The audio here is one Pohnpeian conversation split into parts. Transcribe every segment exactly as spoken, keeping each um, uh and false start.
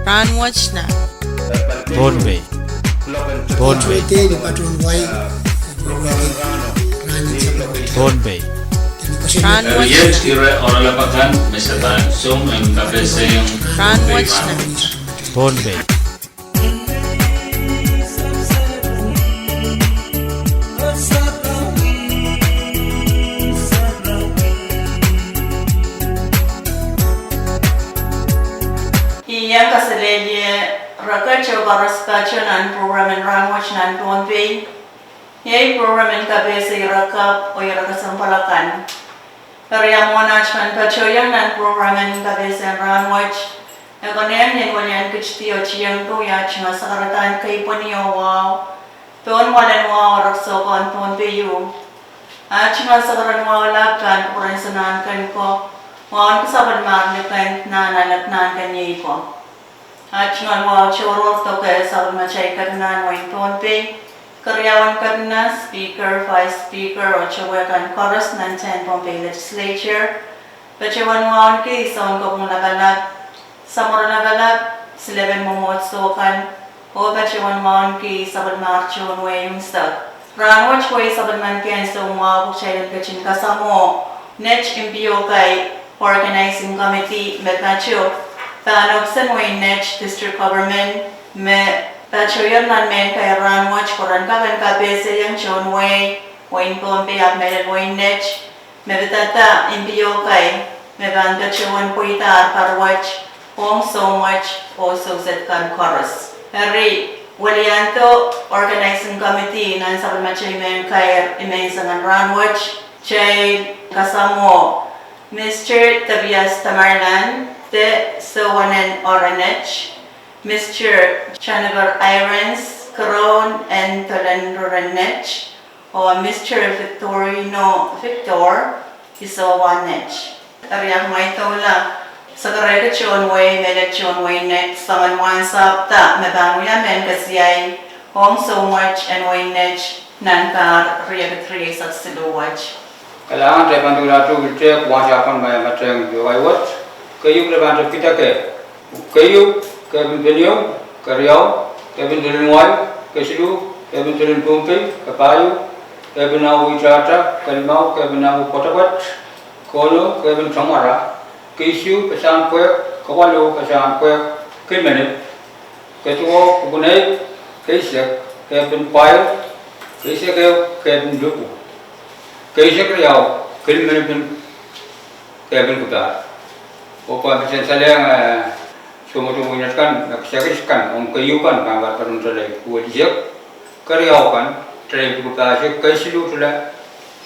Rahnwet nan Pohnpei. Pohnpei. Pohnpei. Rahnwet nan Pohnpei. I iang kaselehlie rekete koaros patohwan nan program en Rahnwet nan Pohnpei. Iei program en kapehse ire kapw oh ire kesempwal akan. Eri mwohn aht pahn patohieng nan program en kapehse en rahnwet, e konehng ni en welian kit di oh tieng pwe iei aht tungoal sakaradahn keipweni oh wahu pohn wahlen wahu ire kesempwal en Pohnpei ieu. Aht tungoal sakaradahn wahu lap pahn kupwuren Sounkomouro, wahu en Sapwellimahr Likend, Nahnalek, Nahnken, Iei ko. Aht tungoal wahu tohrohr doke sapwellimatail kepina en wehin Pohnpei, keriaun kepina, speaker, vice speaker, oh towe kan koaros nan tehn Pohnpei Legislature, patohwan wauneki Sounkopwung Lapalap, Samworo Lapalap, silepen mwomwohdiso kan, oh patohwan wauneki sapwellimatail tohn wehi unsek. Rahnwet wehi sapwellimanki ansou mwahu pwe kitail en ketin kasamwo Net Impiokai Organizing Committee me patoh, pahn ohpis en wehin Net District Government, me patohier nan mehn kair rahnwet pwe ren kak en kapehsehieng tohn wehi, wehin Pohnpei ahpw mehlel wehin Net, me pidada impiokai me pahn patohwan pweida ar paruwet ong soumwet oh souset kan koaros. Eri, weliando Organizing Committee nan sapwellimatail mehn kair imenseng en rahnwet, kitail kasamwo Mister Tobias Tamerlan, de Sowanen Oranet, Mister Jennifer Irons, Kiroun en Dolen Ruranet, oh Mister Victorino Victor, Isowanet. Eri ahmw ahi doula, sakaraiada tohn wehi, mehlel tohn wehin Net, soangen wahnsahpw da me pahn wia mehn kesiai ong soumwet en wehin Net nan pahr riekid rieisek siluh wet. Kalahngan, kitail pahn doula tuhwong tehk wahnsahpw kan me iang patehng impiokai wet. Keieu kitail pahn tepkidake. Keieu, Kepin Benio, keriau, Kepin Dolen Wai, kesiluh, Kepin Dolen Pohnpei, kepahieu, Kepin Ahu Itata, kelimau, Kepin Ahu Pwetepwet, kouno, Kepin Tamara, keisieu, Pesahn Pwehk, kewaluh, Pesahn Pwehk, Kilmenip, keduwau, Kupwuneik, keisek, Kepin Pwail, keisek ehu, Kepin Lupu, keisek riau, Kilmenipin Kepin Kupahr. Oh pahn pil saleng, eh, soumwet en wehin Net kan, me kisakis kan, ong keieu kan, pahn patohwan tala ipwiki eisek, keriau kan, tala ipwiki pahisek, kesiluh tala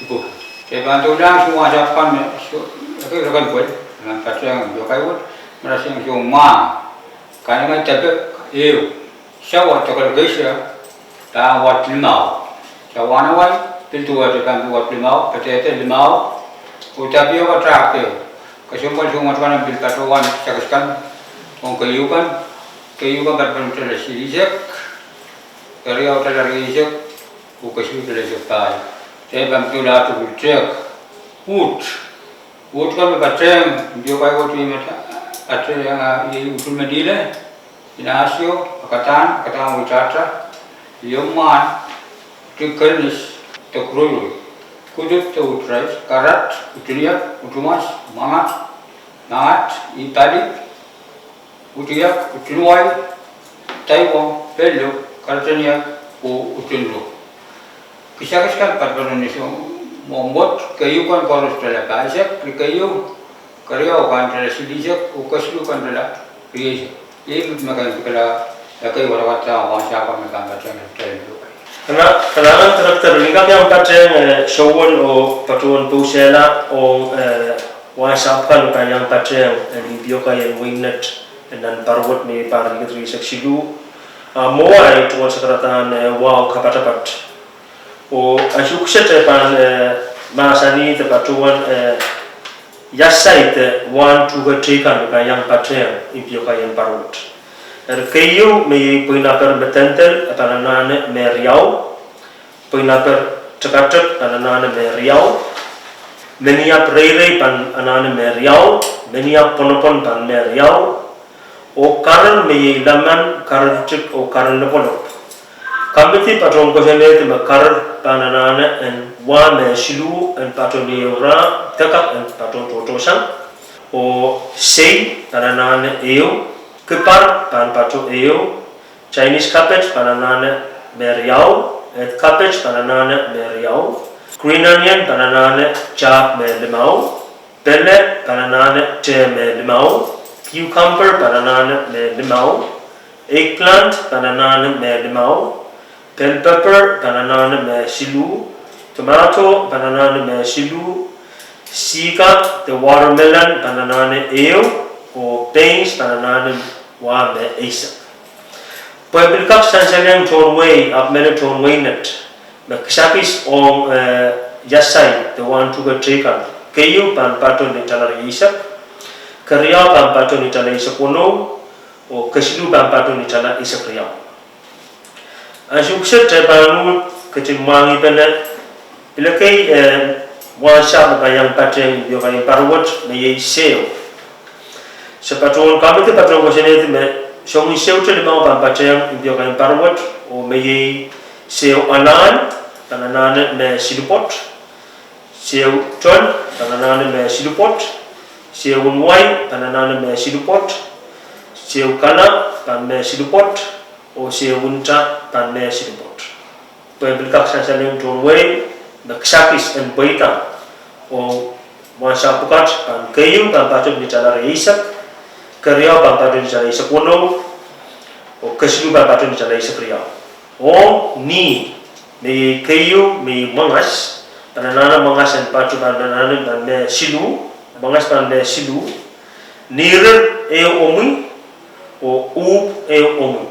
ipwiki. Kitail pahn doulahng soh wahnsahpw kan me, soh, ekei reken pwel, nan patehng impiokai wet, me rasehng soh mwahng, kanengai tepek, ehu, sawa, dekel keisek, pahn wad limau. Sawa, nawai, pil duwehte pahn wad limau, petehde limau, oh tapioka tahk ehu. Kesempwal soumwet kan me pil patohwan kisakis kan, ong keieu kan, keieu kan patohwan tala silihsek, keriau tala rieisek, oh kesiluh tala eisek pahisek. Kitail pahn doula tuhwong tehk. Uht. Uht kan me patehng impiokai wet me, ate, ah, iei Utuhn Mendihla, Inahsio, Akadahn, Akadahn Weitahta, Iomwahn, Utikerinis, Dokruirui, Kudud de Utrais, Karat, Utiniak, Utumas, Mangat, Mangat, Ipali, Utiak, Utinwai, Taiwong, Pello, Karateniak, oh Utinruk. Kisakis kan patohwan ni soh mwomwot, keieu kan koaros tala pahisek, keieu, keriau kan tala silihsek, oh kesiluh kan tala rieisek. Iei met me kin kala, ekei wadawad wahnsahpw kan me pahn patehng nan tala impiokai. Kala-, kalahngan Director, ni kak iang patehng, eh, sowen oh patohwan pousehla ong, eh, wahnsahpw kan me pahn iang patehng, eh, impiokai en wehin Net, eh, nan paruwet me pahr riekid rieisek siluh. Ah, mwo ahi tungoal sakaradahn, eh, wahu kapatapat. Oh, ah, I uksete pahn, eh, mahsanih de patohwan, eh, iasaide wahn tuhke teikan me pahn iang patehng impiokai en paruwet. Eri keieu me iei pweinaper me dendel, e pahn anahne me riau, pweinaper tekatek pahn anahne me riau, meniap reirei pahn anahne me riau, meniap pwonopwon pahn me riau, oh karir me iei laman, karir tik oh karir lopwolop. Komiti patohwan koasoanehdi me karir pahn anahne en wah me siluh en patohwan ehu rah, dekak en patohwan tohtohsang. Oh sei pahn anahne ehu, kipar pahn patohwan ehu, Chinese carpet pahn anahne me riau, earth carpet pahn anahne me riau, green onion pahn anahne tap me limau, pele pahn anahne teh me limau, cucumber pahn anahne me limau, eggplant pahn anahne me limau, bell pepper pahn anahne me siluh, tomato pahn anahne me siluh, sika de watermelon pahn anahne ehu, oh beans pahn anahne wah me eisek. Pwe pil kak sansalehiong tohn wehi, ahpw mehlel tohn wehi net, me kisakis ong, eh, yasai de wahn tuhke teikan, keieu pahn patohwan ni tala rieisek, keriau pahn patohwan ni tala eisek weneu, oh kesiluh pahn patohwan ni tala eisek riau. Ansou kiset kitail pahn uhd ketin mwahngih pene, pil ekei, eh, wahnsahpw me pahn iang patehng impiokai en pahr wet me iei seo. Se patohwan, komiti patohwan koasoanehdi me soangen sehte limau pahn patehng impiokai en pahr wet, oh me iei seo alahl pahn anahne me siluh pwoat, seo tol pahn anahne me siluh pwoat, seo wai pahn anahne me siluh pwoat, seo kala pahn me siluh pwoat, oh seo nta pahn me siluh pwoat. Pwe pil kak sansalehiong tohn wehi, me kisakis en pweida, oh wahnsahpw pwukat pahn keieu pahn patohwan ni tala rieisek, keriau pahn patohwan ni tala eisek weneu, oh kesiluh pahn patohwan ni tala eisek riau. Oh ni, me iei keieu me iei mwangas, pahn anahne mwangas en patohwan pahn anahne pahn me siluh, mwangas pahn me siluh, nirir ehu omwi, oh uhpw ehu omwi.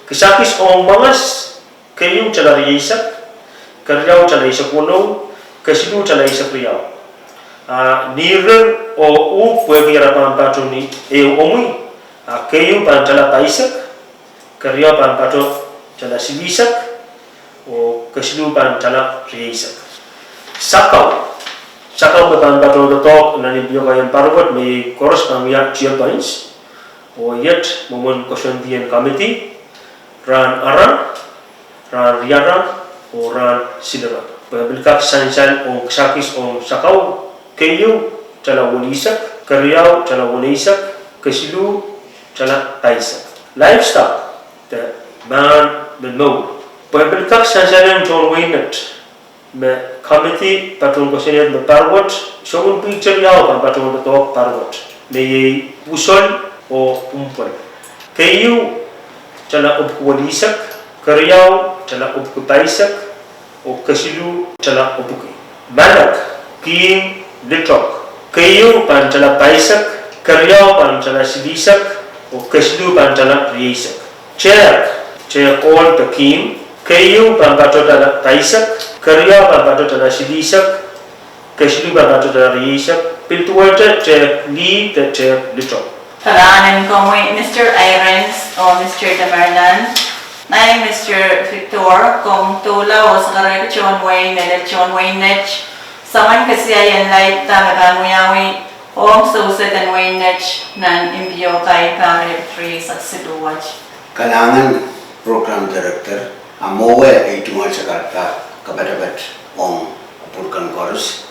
Kisakis ong mwangas, keieu tala rieisek, keriau tala eisek weneu, kesiluh tala eisek riau. A nirir oh uhpw pwehki ara pahn patohwan ni ehu omwi, a keieu pahn tala pahisek, keriau pahn patohwan tala silihsek, oh kesiluh pahn tala rieisek. Sakau, sakau me pahn patohwan doadoahk nan impiokai en pahr wet me iei koaros pahn wia tiepens, oh iet mwomwen koasoandi en komiti, rahn ara, rahn riara, oh rahn silira. Pwe pil kak sansal ong kisakis ong sakau, keieu tala weneisek, keriau tala weneisek, kesiluh tala pahisek. Livestock, de mahn me mour. Pwe pil kak sansalehiong tohn wehi net, me komiti patohwan koasoanehdi me pahr wet, soangen pihk riau pahn patohwan doadoahk pahr wet, me iei pwusol oh mpwel. Keieu tala epwiki weneisek, keriau tala epwiki pahisek, oh kesiluh tala epwiki. Malek, kihmw, litok, keieu pahn tala pahisek, keriau pahn tala silihsek, oh kesiluh pahn tala rieisek. Tehk, tehk ohl de kihmw, keieu pahn patohwan tala pahisek, keriau pahn patohwan tala silihsek, kesiluh pahn patohwan tala rieisek, pil duwehte tehk lih de tehk litok. Kalahngan en komwi, Mister Irons oh Mister Tamerlan. Ngehi, Mister Victor, komw doula oh sakarkihda tohn wehi me lel tohn wehi net, soangen kesiaien laid da me pahn wiawi ong sousehden wehi net nan impiokai pahr wet, rieisek siluh wet. Kalahngan, Program Director, a mwowe ei tungoal sakarkihda kapatapat ong kupwurkan koaros,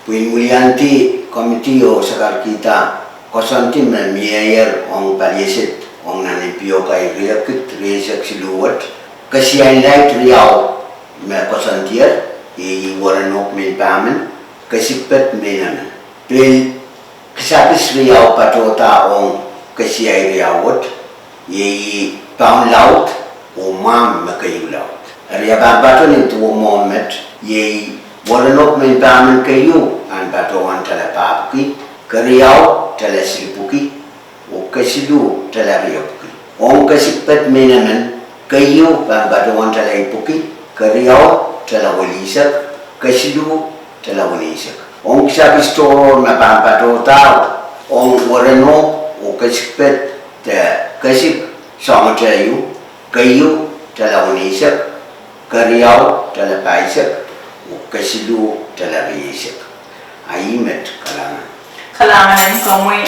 pwehn wiliandi komiti oh sakarkihda koasoandi me mieier ong palieset ong nan impiokai riekid rieisek siluh wet, kesiaien laid riau me koasoandier, iei Werenohk Meinpahmen, Kesikpet Meinemen. Pil kisakis riau patohda ong kesiaien riau wet, iei Paun Laud oh Mwahmw me Keieu Laud. Eri a pahn patohwan duwehte mwohn met, iei Werenohk Meinpahmen keieu pahn patohwan tala pahpwiki, keriau tala silipwiki, oh kesiluh tala riepwiki. Ong Kesikpet Meinemen, keieu pahn patohwan tala ipwiki, keriau tala weneisek, kesiluh tala weneisek. Ong kisakis tohrohr me pahn patohda ong Werenohk oh Kesikpet de Kesik, soangete ehu, keieu tala weneisek, keriau tala pahisek, oh kesiluh tala rieisek. A ih met, kalahngan. Kalahngan en komwi,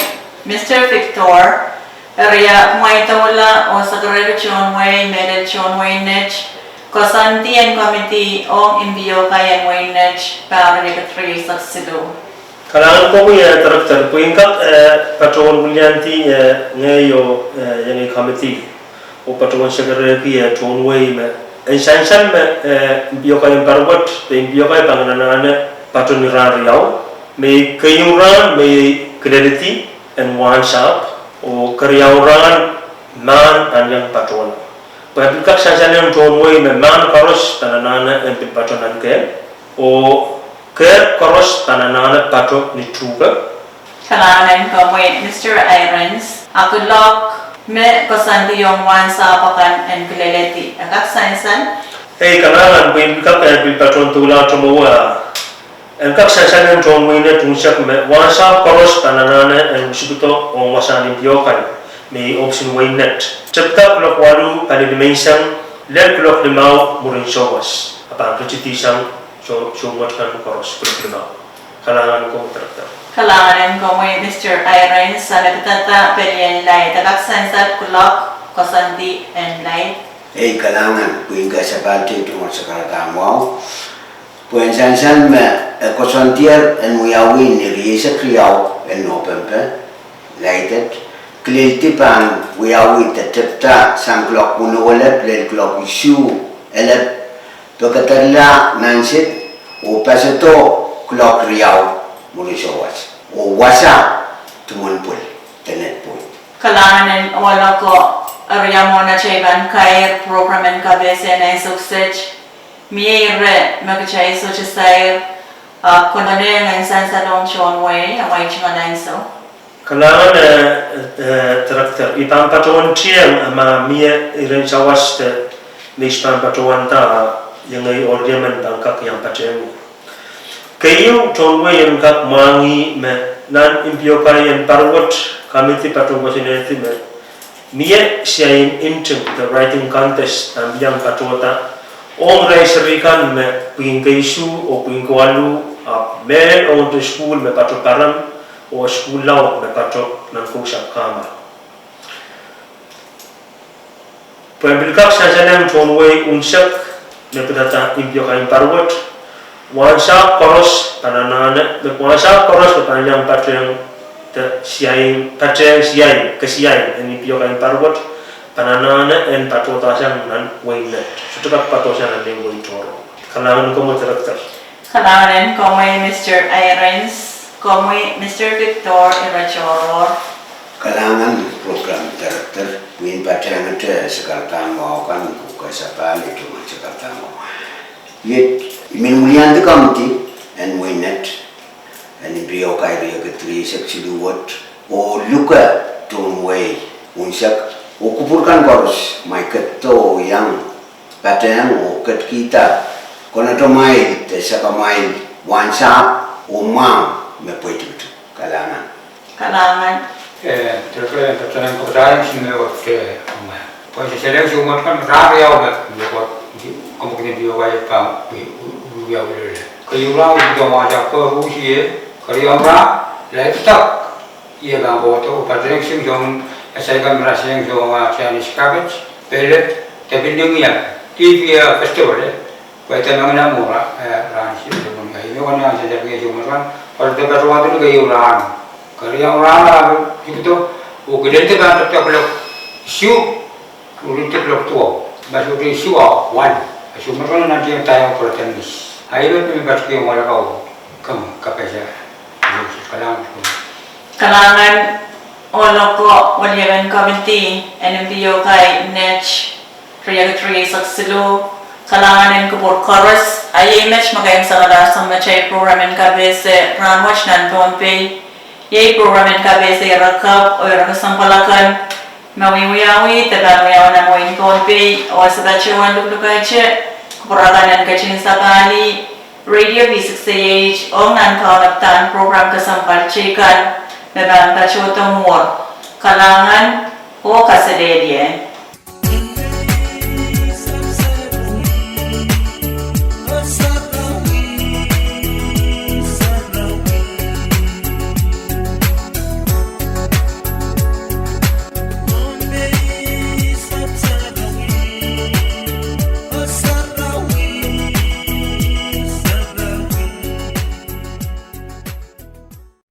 Mister Victor. Eri ia kumwail doula oh sakarehki tohn wehi, mehlel tohn wehi net, koasoandi en komidi ong impiokai en wehi net, pahn riekid rieisek siluh. Kalahngan komwi, eh, Director, pwehn kak, eh, patohwan wiliandi, eh, ngehi oh, eh, iengei komidi oh patohwan sakarehki, eh, tohn wehi me en sansal me, eh, impiokai en parawet, de impiokai pahn anahne pato ni rahn riau, me keieu rahn me kileledi en wahnsahpw, oh keriau rahn mahn pahn iang patohwan. Pwe pil kak sansal en tohn wehi me mahn koaros pahn anahne en pil pato nan kehl, oh kehl koaros pahn anahne pato ni tuhke. Kalahngan en komwi, Mister Irons, a kuloak me koasoandi ong wahnsahpw akan en kileledi, e kak sansal? Ei, kalahngan, pwehn kak, eh, pil patohwan doula tohn wehi, en kak sansal en tohn wehi net unsek me wahnsahpw koaros pahn anahne en wisikido ong wasahn impiokai me ohpis en wehi net. Tepda kuloak waluh palien menseng lel kuloak limau mwurin souwas, a pahn ritidihsang sou, soumwet kan koaros kuloak limau. Kalahngan komwi, Director. Kalahngan en komwi, Mister Irons, a me pidada pelien laid, e kak sansal kuloak koasoandi en laid? Ei, kalahngan, pwehn kasapahl teitou sakarada mwahu. Pwehn sansal me, eh, koasoandier en wiawi ni rieisek riau en Nopempe, laid et, kileldi pahn wiawi de tepda sang kuloak weneu elep lel kuloak isuh elep, pekederla nan sid, oh pasedo kuloak riau mwurin souwas, oh wasa tumwen pwil de net point. Kalahngan en ohl oko, eri ia mwohn atail pahn kair program en kapehse en ansou kiset, mie ire me kitail sohte sair, a konehng en sansalong tohn wehi, amwail tungoal ansou? Kalahngan, eh, eh, Director, I pahn patohwan tieng ma mie iren sawas de me I pahn patohwanda, iengei ohl riemen pahn kak iang patehng. Keieu tohn wehi en kak mwahngih me nan impiokai en parawet, komidi patohwan koasoanehdi me mie siain nting de writing contest pahn iang patohda ong irail seri kan me pwihn keisuh oh pwihn koaluh, ahpw mehlel ong de sukuhl me pato pahrek oh sukuhl laud me pato nan kousapw kamwa. Pwehn pil kak sansalehng tohn wehi unsek me pidada impiokai en parawet, wahnsahpw koaros pahn anahne, me wahnsahpw koaros me pahn iang patehng de siain, patehng siain, kesiain en impiokai en parawet, pahn anahne en patohda sang nan wehi net. Sohte kak patohsang nan wehi tohrohr. Kalahngan komwi, Director. Kalahngan en komwi, Mister Irons, komwi, Mister Victor, ire tohrohr. Kalahngan program Director, pwehn patehngete sakarada mwahu kan, oh kasapahl ong sakarada mwahu. Iet, I men wiliandi komidi en wehi net en impiokai riekid rieisek siluh wet, oh luke tohn wehi unsek, oh kupwur kan koaros me I ketido oh iang patehng oh ketkihda konehng amwail de sakamwail wahnsahpw oh mwahu me pweitiktik. Kalahngan. Kalahngan. Eh, Director, patehng, patehng, sime wet, eh, pwe se seleng soumwet kan rahn riau me, me kot, komw kin impiokai pahn, wi, wi, wi, wi, wi, keieu rahn, wi, wi, wahnsahpw koaros ie, keriau rahn, laid tak, ie pahn kohdo, patehng sing soangen, eh, saikam raseng soangen, ah, Chinese cabbage, pellet, de pil ning ie, T V, ah, festival, eh. Pwe de mengila mwuhr, eh, rahn sing soangen, eh, ih me wan nan senter ngehi soangen, pwe de patohwan keieu rahn. Keriau rahn, ah, ipwidi, oh kileldi pahn tepda kuloak isuh, oh kileldi kuloak duwau, ma sohte isuh ah wan, ah sohte mwohn nan tieng daio pwurehng mis. Ah ih me pil patehng ong ohl oko, komw kapehse. Kalahngan. Kalahngan ohl oko, weliemen komidi en impiokai net riekid rieisek siluh. Kalahngan en kupwur koaros, ah iei met me kin sangala sang atail program en kapehse rahnwet nan Pohnpei. Iei program en kapehse ire kapw oh ire kesempwal akan me wiawi de pahn wiawi nan wehin Pohnpei, oh se patohwan luklukehte kupwur akan en ketin sapahlih Radio V six eight ong nan kaunopadahn program kesempwal teikan me pahn patohdo mwuhr. Kalahngan oh kaselehlie.